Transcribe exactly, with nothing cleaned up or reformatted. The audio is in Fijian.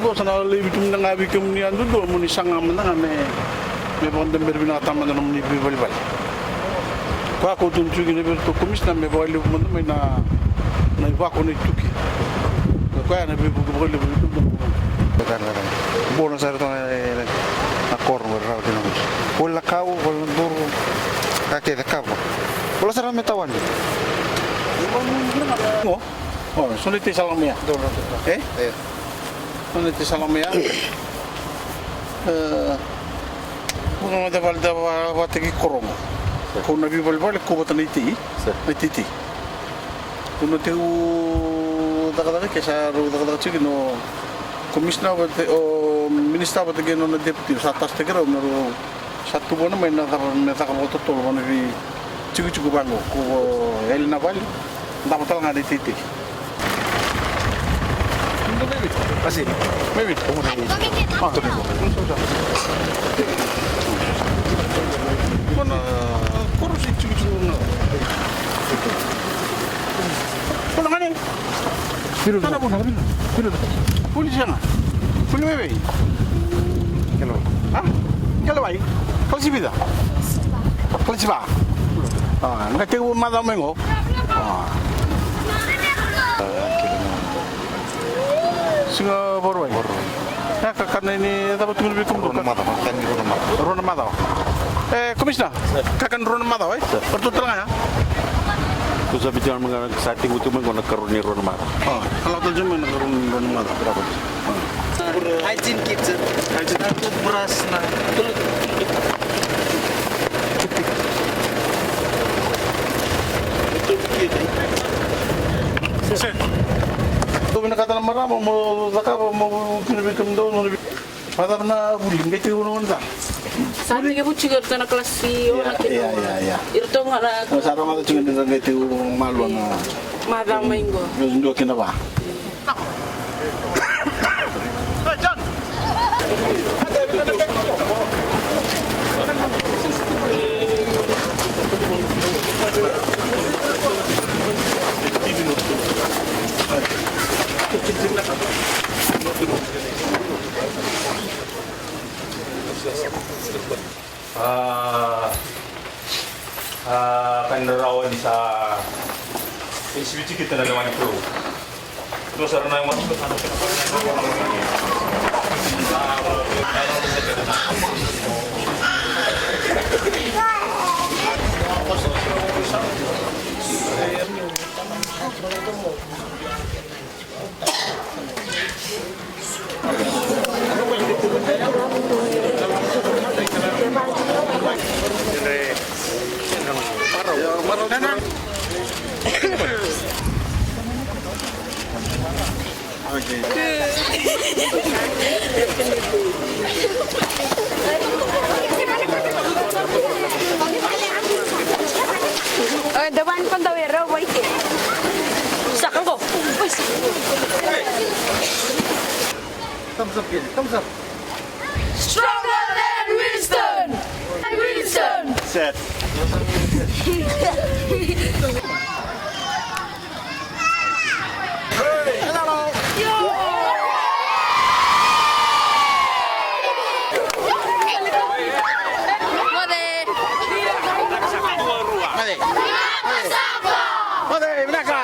Qo sa na laivi tu mada ga vei kemuni yadudua mo ni saga mada ga me, me vakadabera vinaka mada na nomuni veivalevale. Koya ko tukuna tiko kina vei iratou komisina me vakalevu mada mai na, na ivako na ituki. Koya na veivuke vakalevu ni dodonu. Bolo sara toka na, na, na koro qori rawa kina qori. Kola kau, kola duru, ka kece kava. Kola sara me tawani. O, so na itei sa lako mai ya. E? E. So na itei sa lako mai ya. E, ko na vale da va-, vataki koro qo. Ko na veivalevale ko vata na itei. Sa. Na itei. Ko na teu cakacaka ke sa rau cakacaka tiko no komisina vata, o minisita vata kei nona deputi sa tasitaki rau me rau sa tuvana mai na caka, me caka vakatotolo vana vei tikotiko vaqo ko yali na vale. Dava tale ga na iteitei. Kasi. Mai vei. Ko na koro se tikotiko na. Ko na gane. Filo. Tana vuna. Filo. Fuli sega. Fuli vevei. Kelo. Ha? Kelo vai. Kalasi vica? Kalasi va. A, qai tekivu macawa mai qo. A. Siga Vakarauwai. Vakarauwai. E, kakana ni cava tukuna vei kemudou? Rua na macawa, kakana ni rua na macawa. Rua na macawa. E, komisina, kakana ni rua na macawa, e? Sa. O ratou tale ga ya? Tou sa viti mai ga, sa tekivu tu mai qo na karua ni rua na macawa. A, ka lako tale tiko mai na karua ni rua na macawa. Hygiene kit. Hygiene. Na toothbrush na. Sa. Tou vinakata na marama mo cakava, mo kina vei kemudou, mo na vei. Vacava na vuli, qai tekivu na gone ca? Sa tekivu tiko iratou na kalasi ono kina. Ia, ia, ia. Iratou ga na. Sa rogoca tiko ni ra qai tekivu malua na. Macawa mai qo. Dua kina va. A, a, ka ni rarawa ni sa siviti kita na lewa ni Kalou. Dua sara na yawa. Oi, da vani pa dau e rau vaike. Saka qo. Thumbs up, kid. Thumbs up. Stronger than Winston. Winston. Set. Moce. Moce. Moce, vinaka.